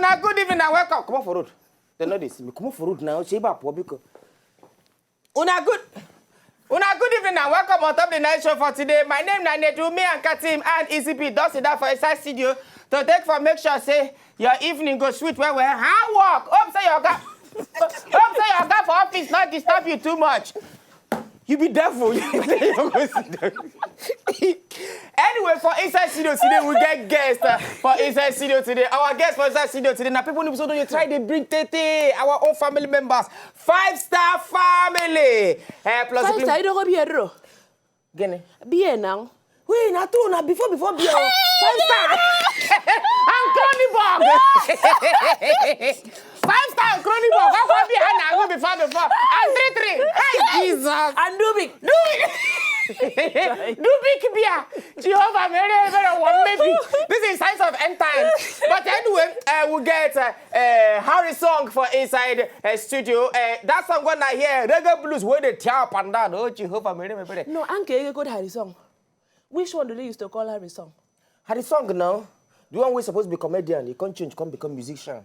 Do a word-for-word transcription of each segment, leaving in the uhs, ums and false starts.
Una good evening and welcome. Comot for road. Dem no dey see me. Comot for road now. Shey ba poor biko. Una good. Una good evening and welcome on top the night show for today. My name na Nedu. Me and Katim and Easy B don sit down for inside studio to take for make sure say your evening go sweet well well. How work? Hope say your oga, hope say your oga for office not disturb you too much. You be devil. You go sit down. Anyway, for inside studio today, we get guest uh, for inside studio today. Our guest for inside studio today. Now, people need to try to bring Tete, our own family members, five star family. Uh, plus, Five star, you don't go be a draw. Gini. Be a now. Wait, na true na before before be a five star. And Kronenbourg. Five star and Kronenbourg. How come be and I go before before? And three three. Hey Jesus. And Dubik. Dubik. Dubik beer. Jehovah, Mary, Mary, one maybe. This is signs of end times. But anyway, uh, we get uh, uh, Harry song for inside uh, studio. Uh, that song when I hear reggae blues where they tear up and down. Oh Jehovah, Mary, Mary. No, Anke, you good Harry song. Which one do they used to call Harry song? Harry song now. The one we supposed to be comedian, he can't change, can't become musician.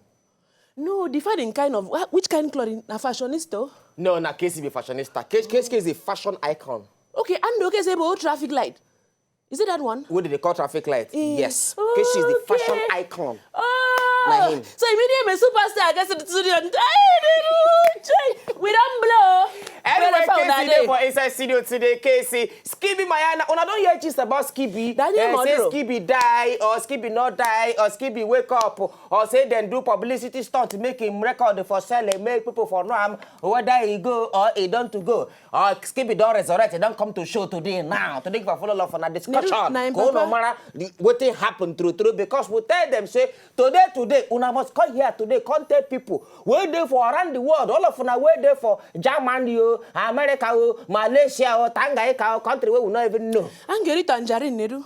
No, different in kind of wh- which kind clothing? Na fashionista? No, na Casey be fashionista. Casey, Casey is a fashion icon. Okay, and okay, say about traffic light. Is it that one? What do they call traffic light? Eh, Yes. Casey is the okay. fashion icon. Oh, Na him. So immediately a superstar gets to the studio and hey, we don't blow. Anyway, Well, I found Casey that dey day. for inside studio today. Casey, Skibby Mayana. Una don hear gist about Skibby? Daniel Eh, say Modro. Skibby die or Skibby not die or Skibby wake up or say dem do publicity stunt make him record for sell and make people for know am whether he go or he don't to go. Or Skibby don resurrect, he don come to show today now. Today give a follow love for na discussion. Nedu, na him Go no papa. matter the- wetin happen true true because we tell them say today today una must come here today come tell people wey dey for around the world all of una wey dey for Germany o America o Malaysia o Tanganyika o country wey we no even know. Angeri Tangerine Nedu.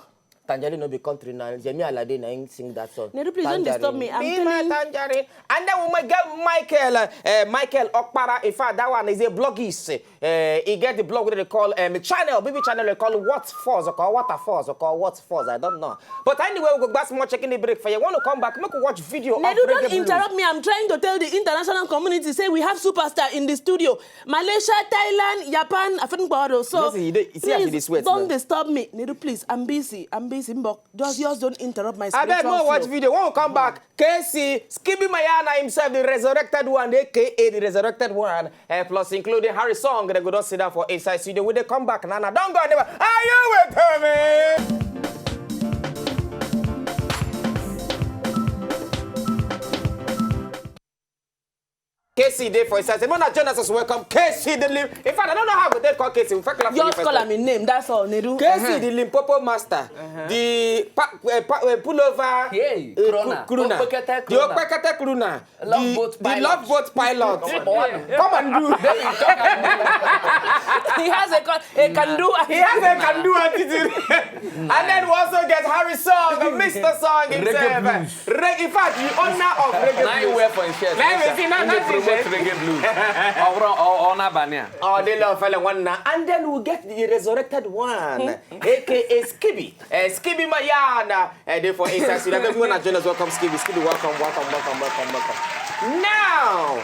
Tangerine no be country na Yemi Alade na him sing that song. Nedu, please don't disturb me. I'm Be my telling Tangerine. And then we might get Michael, uh, Michael Okpara. In fact, that one is a blogist. Uh, he get the blog wey they call um, channel, B B channel they call What Force or What Force or What Force. I don't know. But anyway, we go back small checking the break for you. Want to come back, make we watch video Nedu, of don't Reggae Blues. interrupt me. I'm trying to tell the international community say we have superstar in the studio. Malaysia, Thailand, Japan, I think Bado. So Listen, you dey- you see as you please dey sweat don't now. disturb me. Nedu, please, I'm busy. I'm busy. Mbok. Just, just don't interrupt my I beg spiritual more watch flow. video. When we come back, K C, Skibby Mayana himself, the resurrected one, A K A the resurrected one, and plus including Harry Song, they go don sit down for inside studio. When they come back, Nana, don't go anywhere. Are you with me? K C dey for inside. Say, Mona Jonas, welcome. K C the Lim. In fact, I don't know how we dey call K C. We first clap for Just you call first. am in name. That's all, Nedu. K C the Limpopo master, the pa, uh, pa, uh, pullover, Hey, uh, Krona. Ku- Krona, Opekete the Krona. Opekete Krona, Love the, boat the pilot. love boat pilot. Come on. Come and do. Hey, come and do. He has a con- a can do. He has a can do attitude. And then we also get Harry Song, Mister Song himself. Reggae Blues. Re- in fact, the owner of Reggae Now you Blues. wear for himself. Let me see, now He dey that's promote it. Reggae Blues. Ọwụrụ ọ- ọ na-abalị a. Oh, they love fella one now. And then we get the resurrected one, A K A Skibby. Uh, Skibby Mayana. Uh, they for inside. So that everyone that join us, welcome Skibby. Skibby, welcome, welcome, welcome, welcome, welcome. Now,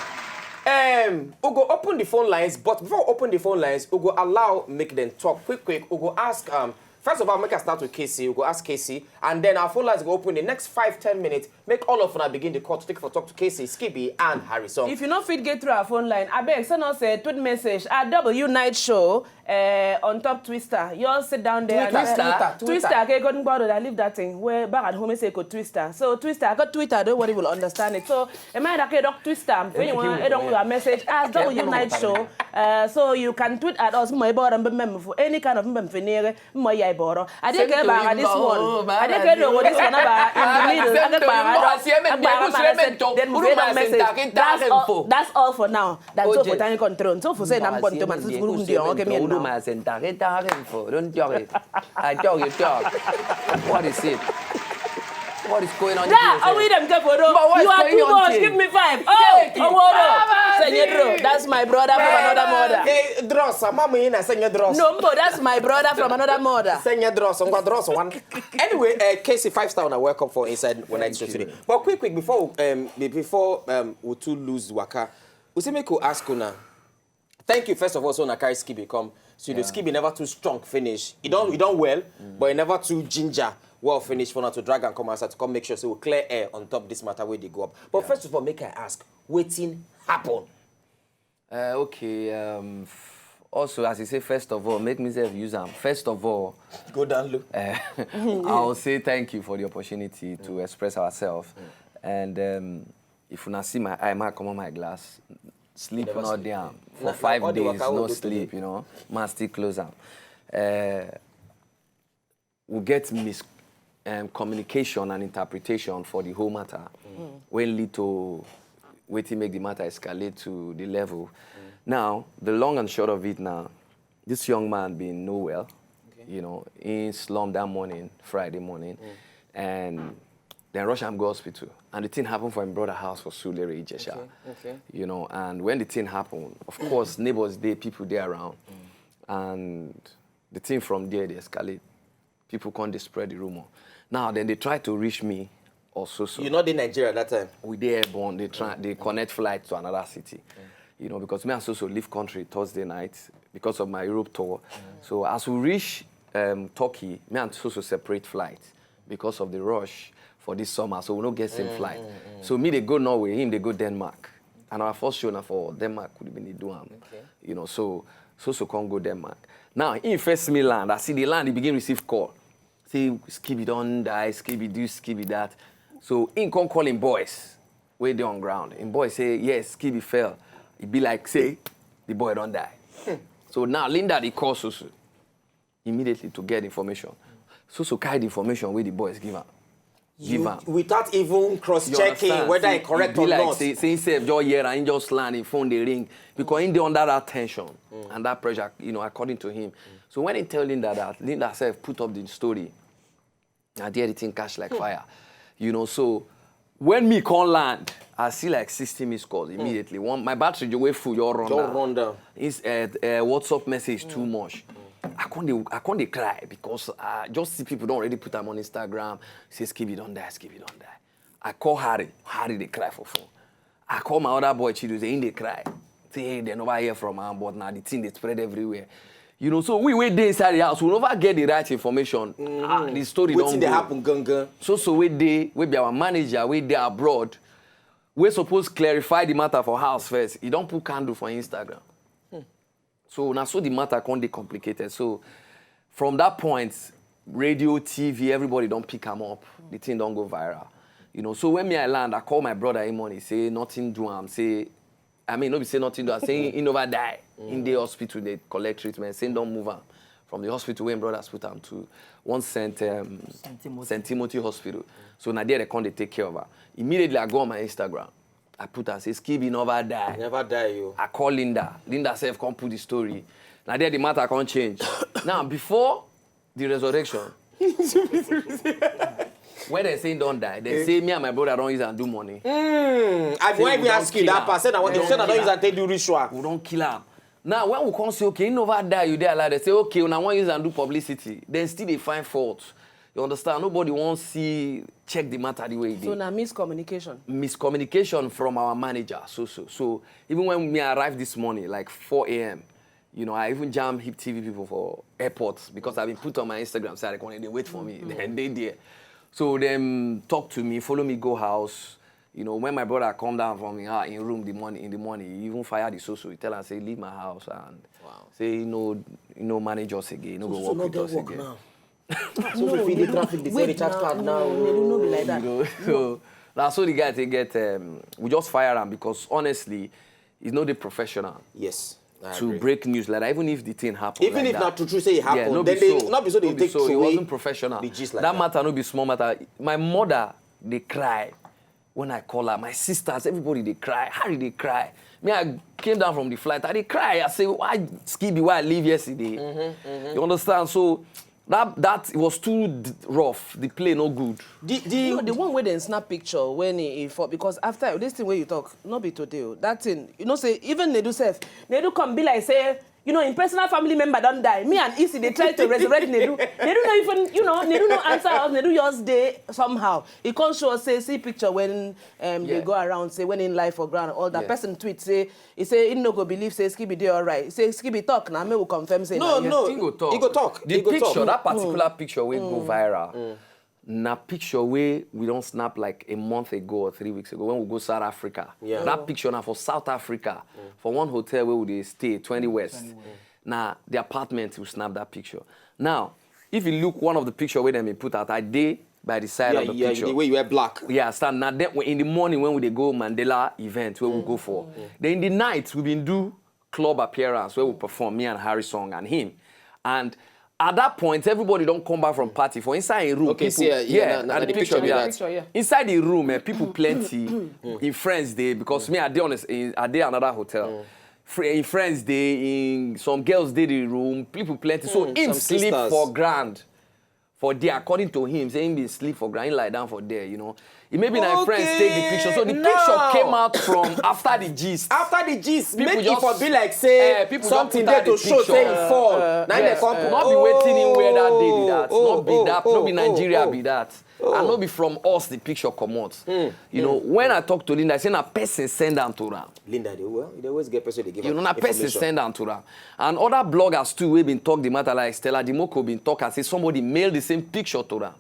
um, we go open the phone lines, but before we open the phone lines, we go allow make them talk quick, quick. We go ask, um, first of all, make I start with K C. We go ask K C, and then our phone lines go open the next five, ten minutes. Make all of una begin the call to take for talk to K C, Skibby, and Harry Song. If you no fit get through our phone line, abeg send us a tweet message at W Night Show uh, on top Twister. You all sit down there. Twitter, and, uh, Twitter, Twitter. Twister, okay, golden bottle. I leave that thing. Where back at home, say go Twister. So Twister, I got Twitter. Don't worry, we'll understand it. So, am I okay, doc Twister? If you want, I don't your message as W Night Show. Uh, so you can tweet at us. My board and member for any kind of member for near my ya boro. I didn't care about this one. I didn't care about this one about in the middle. I didn't care about then we get a message. That's all. That's all for now. That's all for time control. So for say I'm going to my school. Okay, me now. Don't worry. I tell you, talk. What is it? What is going on? Yeah, I will them get for you. You are too much. Give me five. Oh, oh, that's My brother from another mother. Hey, Dross, mama, you know, send your Dross. No, but that's my brother from another mother. Send your Dross, ngwa Dross one. Anyway, uh, Casey, five star, and welcome for inside One Night Studio. But quick, quick, before um, be- before um, we two lose waka, we say make we ask una. Thank you first of all, so una carry Skibi come. So the Skibi never too strong finish. He don't he don't well, but he never too ginger. Well finished for now to drag and come outside to come make sure so we clear air on top this matter where they go up. But first of all, make I ask, wetin happen? Uh, okay. Um, f- also, as you say, first of all, make myself use am. First of all, Go down low. uh, I'll say thank you for the opportunity to express ourselves. And um, if una see my eye, ma come on my glass. Sleep Never not sleep. there for Na- five all the days, waka we no do sleep. today. You know, man still close am. Uh, we get mis um, communication and interpretation for the whole matter, wey lead to wetin make the matter escalate to the level. Now, the long and short of it now, this young man been no well. You know, he slump that morning, Friday morning, and then rush am go hospital. And the thing happened for him brother house for Sulere Ijesha. Okay, okay. You know, and when the thing happened, of course, neighbors dey, people dey around, and the thing from there they escalate. People come dey spread the rumor. Now then they try to reach me also. So You not in Nigeria that time. We dey airborne, they try they connect flight to another city. You know, because me and Soso leave country Thursday night because of my Europe tour. So as we reach um, Turkey, me and Soso separate flight because of the rush for this summer. So we no get same flight. So me they go Norway, him they go Denmark. And our first show na for Denmark could have been do am. Okay. You know, so Soso come go Denmark. Now he first me land. I see the land, he begin receive call. Say Skibi don die, Skibi do, Skibi that. So he come call him boys. Wey dey on ground. Him boy say yes, Skibi fell. E be like say the boy don die. So now Linda dey call Soso immediately to get information. Soso carry the information wey the boys give am. Give am. Without even cross You checking understand? whether Say, it's correct e be or like not. Say, say himself just hear and he just land, him phone dey ring because he dey under that tension and that pressure, you know, according to him. So when he tell Linda that, Linda herself put up the story. Na there the thing catch like fire, you know. So when me come land, I see like sixty missed calls immediately. One, my battery just wey full, just run Just down. Run down. It's uh, uh, WhatsApp message too much. I can't, dey, I can't dey cry because I just see people don already put am on Instagram. Say Skibi don die, Skibi don die. I call Harry, Harry dey cry for phone. I call my other boy Chido, say he dey cry. Say hey, they never hear from am, but now the thing dey spread everywhere. You know, so we wey dey inside the house, we never get the right information. Ah, the story don Wetin dey go. Happen gangan? Soso wey dey, wey be our manager, wey dey abroad, wey suppose clarify the matter for house first. He don put candle for Instagram. So na so the matter come dey complicated. So from that point, radio, T V, everybody don pick am up. The thing don go viral. You know, so when me I land, I call my brother Imoni, say nothing do am. Say, I mean, no be say nothing do am. Say he never die. In the hospital, they collect treatment. Say he don move am from the hospital where him brothers put am to one Saint um, Saint Timothy. Saint Timothy Hospital. So na there they come dey take care of her. Immediately, I go on my Instagram. I put am say Skibi never die. Never die, you. I call Linda. Linda herself come put the story. Now there the matter come change. Now before the resurrection, when they say he don die, they say me and my brother don use am do money. Mm, I Say why we we don ask you kill that am. person? I want We to say don that kill use am. and take do ritual. We don kill am. Now when we come say okay, he never die, you dey alive. They say okay, una wan use am do publicity. Then still dey find fault. You understand? Nobody wan see check the matter the way e dey. So na miscommunication. Miscommunication from our manager. So so so even when me arrive this morning, like four a.m., you know, I even jam Hip T V people for airport because I been put on my Instagram say they come dey wait for me. Then they there. So them talk to me, follow me go house. You know, when my brother come down from him, ah, in room the morning in the morning, he even fire the Soso. He tell am say leave my house and say he no he no manage us again, he no go Soso work no with get us work again. Now. So if you dey traffic, they say Wait recharge now, card no, now. no, no, no be like that. You know, so that's how the guy take get. Um, we just fire am because honestly, it's not the professional Yes. I to agree. break news like that, even if the thing happen. Even like if that. not true, true say it happen, Yeah, no then be they so. Not be so they No be take so. It away wasn't professional. The gist like That that. Matter no be small matter. My mother dey cry when I call her. My sisters, everybody dey cry. Harry dey cry. Me, I came down from the flight. I dey cry. I say, why Skibi? Why I leave yesterday? You understand? So That that it was too d- rough. The play no good. The the No, the one where they snap picture when he, he fall, because after this thing where you talk, not be today. Oh. That thing, you know, say even Nedu self, Nedu come be like say, you know, in personal family member don't die. Me and Isi they try to resurrect Nedu. Nedu no even, you know, Nedu no answer us. Nedu just day somehow. He can't show us say see picture when um, they Yeah. go around say when in life for ground all that Yeah. person tweet say he say he no go believe say Skibidi dey alright. He say Skibidi talk now, me will confirm say No, na you. no. He go talk. He go talk. The He go picture, talk. That particular picture wey go viral, na picture wey we don snap like a month ago or three weeks ago when we go South Africa. Yeah. That picture na for South Africa, for one hotel where we dey stay, twenty West. Na the apartment we snap that picture. Now, if you look one of the picture wey dem bin put out, I dey by the side Yeah, of the yeah. picture. The way you wear black. Yeah, stand now. Then in the morning when we dey go Mandela event where we go for, then in the night we been do club appearance where we perform, me and Harry Song and him, and at that point everybody don come back from party for inside a room. Okay, People- see, uh, yeah, yeah, na- na and the the picture picture be be that. that. Inside the room, eh, people plenty. In friends dey because me I dey honest, I dey another hotel. Fri- In friends dey, in some girls dey the room, people plenty. So him Some sleep sisters. For ground. For there, according to him, say him bin sleep for ground, he lie down for there, you know. It may be my friends take the picture. So the Okay, picture now. Came out from after the gist. After the gist, People make it just- for be like say Eh, people just something put there out to the show picture. Say he fall. Now they Yes. come put. Not be wetin him wear that day be that. Oh, Not be oh, that. oh, Not be oh, Nigeria oh. Be that. And not be from us the picture comot. You know, when I talk to Linda, I say na person send am to am. Linda, they well, they always get person they give. You know, na person Information. Send am to am. And other bloggers too, we been talk the matter like Stella Dimoko been talk and say somebody mail the same picture to am.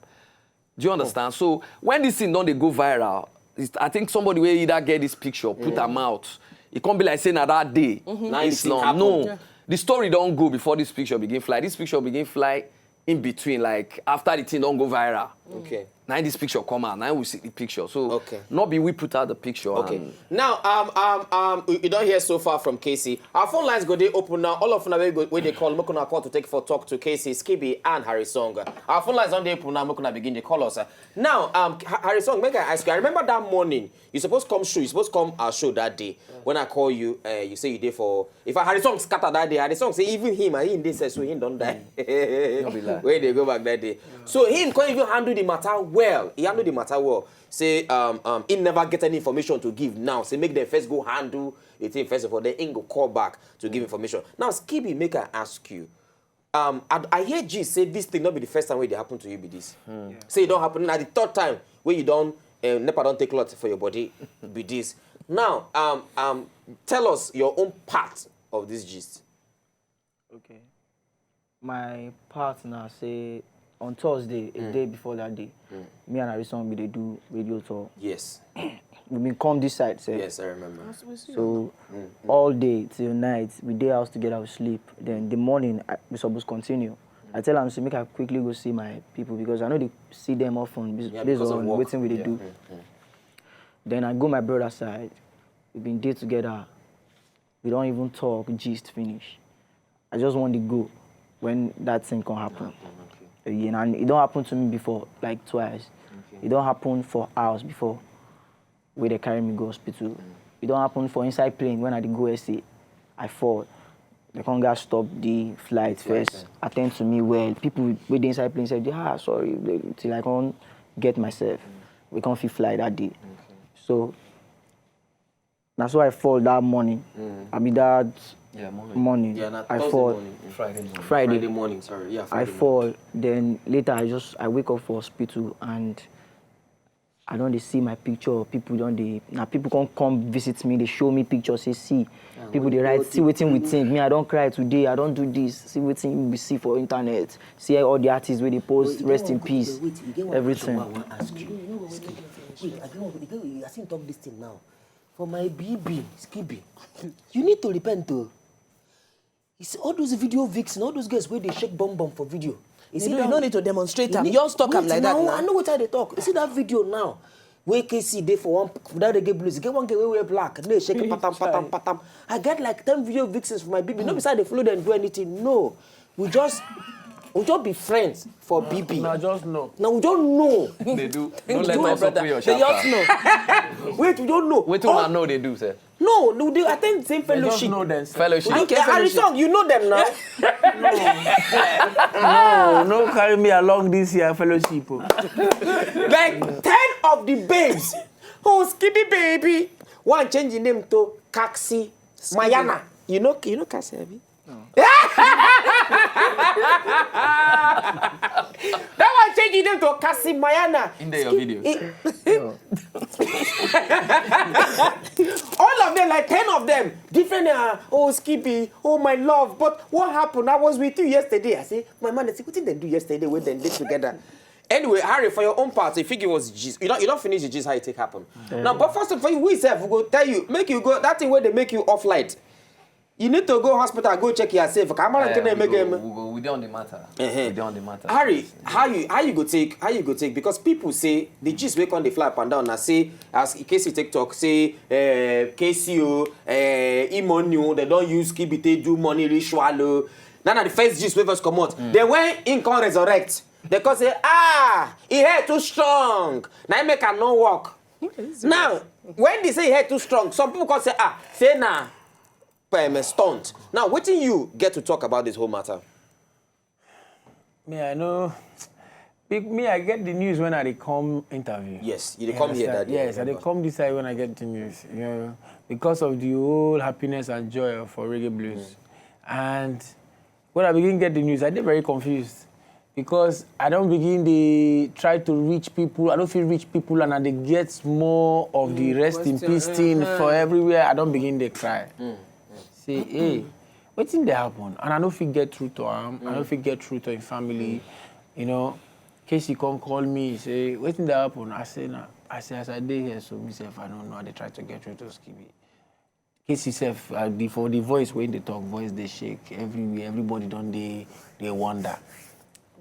Do you understand? So when this thing don dey go viral, it's- I think somebody wey either get this picture, put am out. It can't be like say na that day. Na It's the thing not. Happen. No, the story don go before this picture begin fly. This picture begin fly in between, like after the thing don go viral. Okay. Now this picture come out. Now we see the picture. So Okay. Not be we put out the picture. Okay. And Now, um, um, um, you don't hear so far from K C. Our phone lines go they open now. All of them where they call, make una call to take for talk to K C, Skibidi, and Harry Song. Our phone lines don't they open now. Make una begin to call us. Uh, Now, um, Ha- Harry Song, make I ask you. I remember that morning. You supposed come show. You supposed come our show that day. When I call you, uh, you say you there for. If I Harry Song scatter that day, Harry Song say even him, I him they say so he don't die. No be lie. When they go back that day, so him can't even handle the matter well. He handle the matter well. Say um um he never get any information to give now. Say make them first go handle the thing first of all. Then he go call back to give information. Now, Skibidi, make I ask you. Um, I, I hear G say this thing not be the first time where they happen to you be this. Say it don't happen. Now the third time where you don't uh, never don't take lot for your body be this. Now, um, um, tell us your own part of this gist. Okay. My partner say on Thursday, a day before that day, me and Harrison we dey do radio tour. Yes. We been come this side, sef. Yes, I remember. So all day till night, we dey house together, we sleep. Then the morning, I, we suppose continue. I tell am say make I quickly go see my people because I know they see them often bas- Yeah, based because of on work. Wetin we dey Yeah. do. Then I go my brother side. We been dey together. We don't even talk, gist finish. I just want to go when that thing can happen. Again, and it don't happen to me before, like twice. It don't happen for hours before where they carry me go hospital. It don't happen for inside plane when I dey go S A. I fall. They can't get stop the flight first. Attend to me well. People with the inside plane said, ah, sorry, till I can't get myself. We can't fit fly that day. So that's why I fall that morning. I mean that Yeah, morning. Morning. Yeah, na I Thursday fall. Morning. Mm. Friday morning. Friday. Friday morning, sorry. Yeah, I Friday morning. Fall. Then later I just I wake up for hospital and I don't dey see my picture. People don't dey now people can't come visit me. They show me pictures. Say see, people they write. See wetin we think. Me I don't cry today. I don't do this. See wetin we see for internet. See all the artists where they post. Rest in peace. Everything. Wait, I get one. Wait, I get one. You get, I think talk this thing now. For my B B, Skibidi, you need to repent though. It's all those video vixen, all those girls where they shake bum bum for video. You You, know, you no need to demonstrate am. Just talk am like that now. I know what they talk. You see that video now. Where K C dey for one that reggae blues. Get one girl wey wear black. They shake patam patam patam. I get like ten video vixens for my B B. No, beside they follow them do anything. No, we just We just be friends for B B. Now just know. Now we don't know. They do. We Don't let don't us know. open your They just chapter. Know. Wait, we don't know. Wait Oh, till I know they do, sir. No, no, they attend the same They just fellowship. Know them, sir. Fellowship. And, and the song, you know them now. No, no carry me along this year fellowship. Oh. Like ten of the babes. Oh, Skippy baby. One change the name to Kaxi Mayana. You know, you know Kaxi, abi? That one change the name to Kaxi Mayana. In there, your videos. All of them, like ten of them, different. Uh, oh, Skippy, oh, my love. But what happened? I was with you yesterday. I say, my man, I say, what did they do yesterday when they did together? Anyway, Harry, for your own part, if you give us gist, you don't, you don't finish the gist how it take happen. Now, but first of all, we self we go tell you, make you go that thing where they make you off light. You need to go hospital, go check yourself. Come on, Eh, can they we, make go, him? We, go, we dey on the matter. Uh-huh. We dey on the matter. Harry, how you how you go take how you go take because people say the gist wey come dey fly up and down na say as K C take talk say uh, K C O, uh, Imonu, they don use Skippy take do money ritual o. Na na the first gist wey first comot. Then when im come resurrect, they come say ah, e head too strong, na im make am no work. Now when they say e head too strong, some people come say ah, say na um, stunt. Now wetin you get to talk about this whole matter? Me, I know. Big, me, I get the news when I dey come interview. Yes, you dey You come here understand? that day, Yes, I dey remember. Come this side when I get the news. You know, because of the whole happiness and joy for Reggae Blues, and when I begin get the news, I dey very confused because I don't begin dey try to reach people. I don't feel reach people, and I dey get more of the rest in peace thing for everywhere. I don't begin dey cry. Say, hey, wetin dey happen? And I no fit get through to am. I no fit get through to him family. You know, K C come call me, say, wetin dey happen? I say, na, I say, as I dey here, so myself, I don't know. I dey try to get through to Skippy. K C self, uh, the, for the voice when they talk, voice they shake everywhere. Everybody don't they they wonder.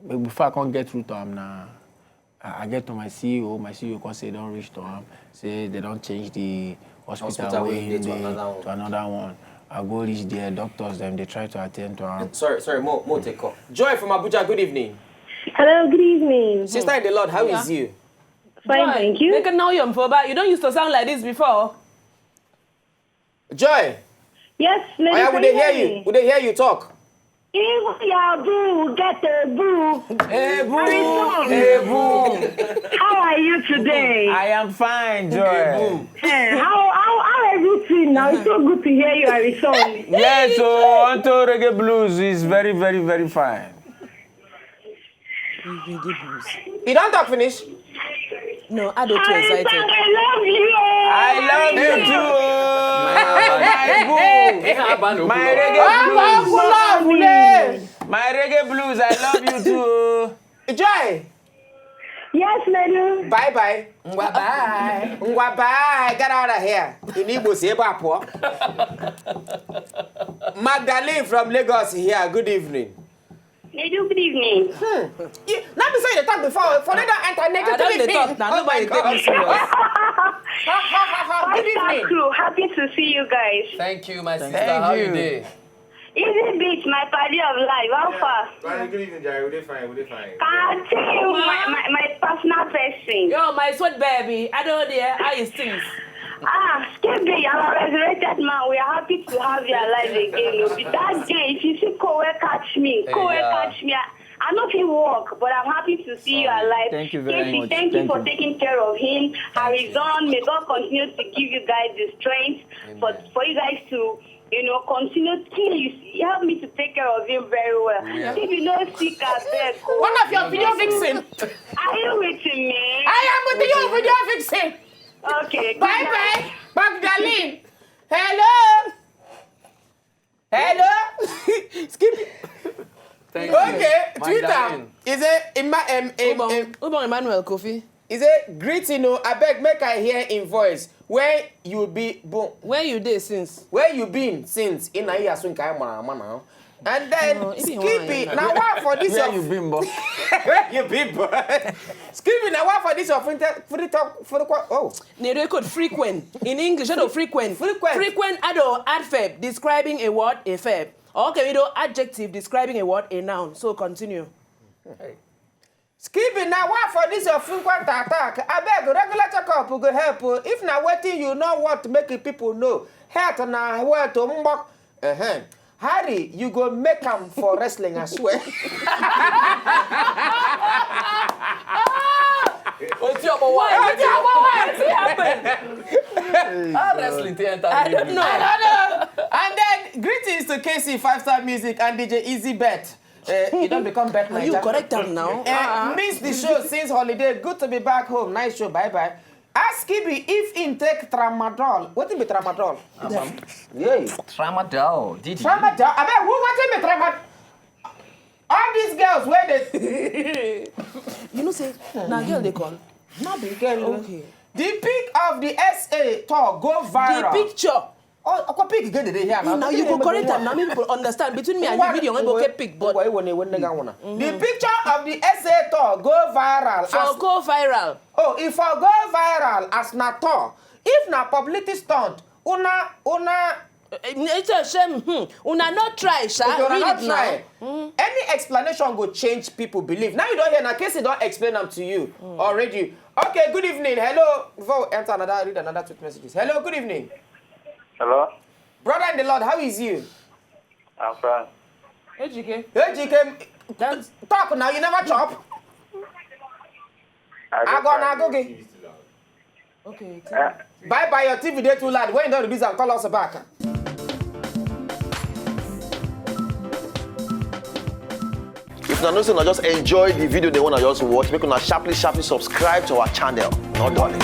But before I can't get through to am now, I, I get to my C E O. My C E O come say don't reach to am. Say they don't change the hospital, Hospital wey wey him dey to dey another one. To another one. I go reach there. Doctors them they try to attend to am. Sorry, sorry, more more take call. Joy from Abuja, good evening. Hello, good evening. Sister in the Lord, how is you? Fine, thank you. Make a now you're for back. You don't used to sound like this before. Joy, Yes, lady, oya, we can dey you hear hear you. Me? We dey hear you talk. Even your boo get a boo. Hey, boo. Harrison, Hey, boo. How are you today? I am fine, Joy. Eh, how, how, how everything now? It's so good to hear you, Harrison. Yes, so Onto Reggae Blues is very, very, very fine. You don't talk finish. No, I don't too Harrison, excited. I love you. I love you too. Oh. My boo. My reggae blues. My reggae blues. I love you too. Oh. Joy, Yes, Menu. Bye bye. Ngwa bye. Ngwa bye. Get out of here. In Igbo, say ebe a pụọ. Magdalene from Lagos here. Good evening. Menu, good evening. You, not be say you dey talk before. For they don't enter I don't negativity. dey talk now. Nobody take me serious. Ha, ha, ha, ha. Good evening. Crew, happy to see you guys. Thank you, my sister. Thank How you. you dey? Easy beat, my party of life. How far? Well, good evening, Jerry. We dey fine. We dey fine. Can I tell you my, my, my personal person? Yo, my sweet baby. I don't there. How is things? Ah, Skippy, I'm a resurrected man. We are happy to have you alive again. Oh. That day, if you see Kowe catch me, Hey, Kowe yeah. Catch me. I, I know he walk, but I'm happy to see you alive. Thank you very Casey, much. Thank you Thank for you. Taking care of him. Harrison, may God continue to give you guys the strength for, Amen. For you guys to, you know, continue. Please help me to take care of him very well. We are. If you know sick, I beg. One of your video vixen. Are you with me? I am with you, video vixen. Okay. Good Bye night. Bye, Magdalene. Hello. Hello. Skip. Thank Okay, you. Twitter. Magdalene. Is it in my um, um, Ubon, um, Ubon Emmanuel Kofi. Is it greeting? Oh, I beg, make I hear in voice. Where you be, boom. Where you dey since? Where you been since? In a year, soon, kai mana mana. And then No, it be Skippy, one. Now what for this? Where Your, you been, boy? Where you been, boy? Skippy, now what for this? Your free talk, free talk, for the qua- oh. Ne record frequent. In English, I do frequent. Frequent. Frequent, I do adverb describing a word, a verb. Okay, we do adjective describing a word, a noun. So continue. Skibi, na why for this your frequent attack? Abeg, regular checkup go help o. If na wetin you no want make people know, health na wealth o, mbok. Uh-huh. Harry, you go make am for wrestling, I swear. Oti ọmọ wa. Wetin happen? Wetin happen? How wrestling take enter? I don't know. I don't know. And then greetings to K C Five Star Music and D J Easy Bet. Uh, you don't become bet You Naija. correct am now. Uh, miss the show since holiday. Good to be back home. Nice show. Bye bye. Ask Skibi if he take tramadol. What be tramadol? Yay. Tramadol. Did you? Tramadol. I mean, who what be tramadol? All these girls where they You know say na girl dey call. Not be girl. Okay. The pic of the S A tour go viral. The picture. Oh, okay, pic again today here. Now you go correct am. Now make people understand. Between me and you, video no go get pic, but Why one one nigga wanna? The picture of the S A tour go viral. for As, go viral. Oh, if I go viral as na tour, if na publicity stunt, una una It's a shame. Hmm. Una no try, sha. Okay, una Read not it try. Now. Any explanation go change people belief. Now you don't hear. Now Casey don't explain them to you already. Okay, good evening. Hello. Before we enter another, read another tweet messages. Hello, good evening. Hello, Brother in the Lord, how is you? I'm fine. Ejike. Ejike, talk now. You never chop. I I go now, go again. Okay. Uh, Bye bye, your T V dey too loud. When you don't reduce and call us back. If una know say una just enjoy the video they wanna just watch, make una sharply sharply subscribe to our channel. No darling.